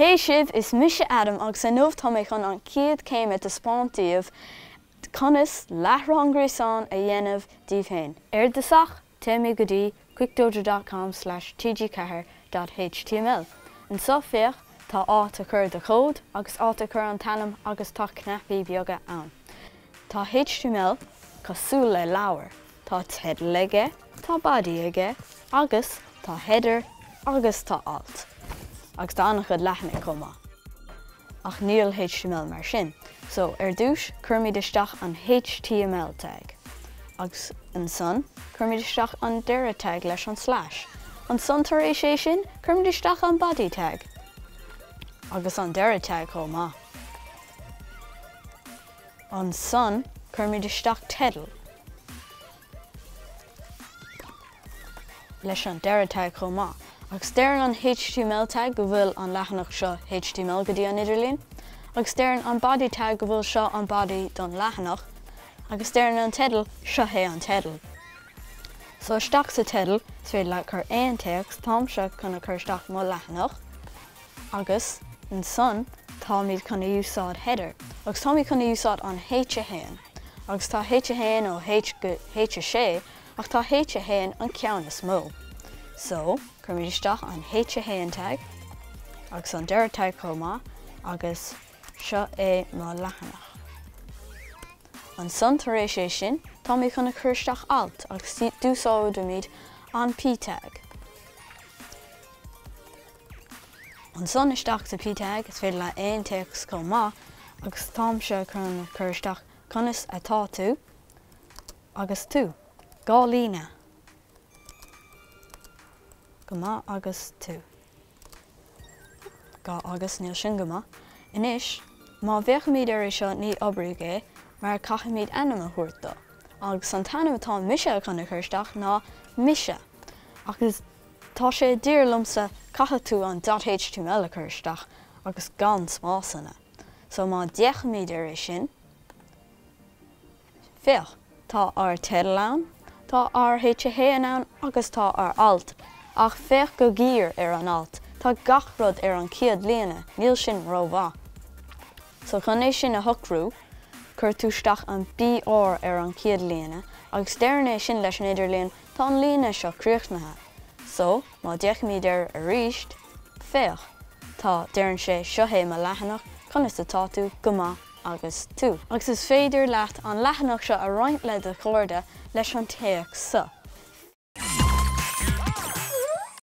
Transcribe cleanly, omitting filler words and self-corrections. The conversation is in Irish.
Hey sibh, is mise Adam agus inniu tá mé chun an chéad céim a taispeáint daoibh conas láithreán gréasáin a dhéanamh daoibh féin. Ar dtosach, téimid go dtí quickdojo dot com slash tg4 dot html. Anseo féach, tá áit a chur do chód agus áit a chur an t-ainm agus tá cnaipí beaga ann. Tá html cosúil le leabhar. Tá teideal aige, tá body aige agus tá header agus tá alt. Agus tá an-chuid leathanaigh chomh maith. Ach níl html mar sin. So, ar dtús, cuirimid isteach an html tag. Agus ansan, cuirimid isteach an deireadh tag leis an slash. Ansan tar éis é sin, cuirimid isteach an body tag. Agus an deireadh tag chomh maith. Ansan, cuirimid isteach teideal. Leis an deireadh tag chomh maith. Agus deireann an html tag go bhfuil an leathanach seo html go dtí an idirlíon. Agus deireann an body tag go bhfuil seo an body don leathanach. Agus deireann an teideal seo é an teideal. So isteach sa teideal is féidir leat cur aon téacs, táimse chun a cur isteach mo leathanach. Agus ansan táimid chun a úsáid header. Agus táimid chun a úsáid an H1. Agus tá H1 ó H go H6 ach tá H1 an ceann is mó. So, cuirimid isteach an H1 tag agus an deireadh tag chomh maith agus seo é mo leathanach. Ansan tar éis é sin, táimid chun a chur isteach alt agus d'úsáidimid an P tag. Ansan isteach sa P tag is féidir leat aon téacs chomh maith agus táimse chun cur isteach conas atá tú agus tú. 2 líne. Go maith agus tú. 2 agus níl sin go maith. Anois má bhféachaimid ar é seo ní oibreoidh é mar caithfimid ainm a thabhairt dó. Agus an t-ainm atá mise chun a chur isteach ná mise. Agus Tá sé daor liomsa, caithfidh tú an dot html a chur isteach agus gan spásanna. So má d'fhéachaimid ar é sin, féach, tá ár teideal ann, tá ár h1 ann agus tá ár alt, ach féach go géar ar an alt, tá gach rud ar an chéad líne, níl sin rómhaith. So chun é sin a shocrú, cuir tú isteach an BR ar an chéad líne agus deireann é sin leis an idirlíon Tá an líne seo críochnaithe. So, má d'fhéachaimid air arís, féach, tá, deireann sé, seo é mo leathanach, conas atá tú, go maith, agus tú. Agus is féidir leat an leathanach seo a roinnt le do chairde leis an téacs seo.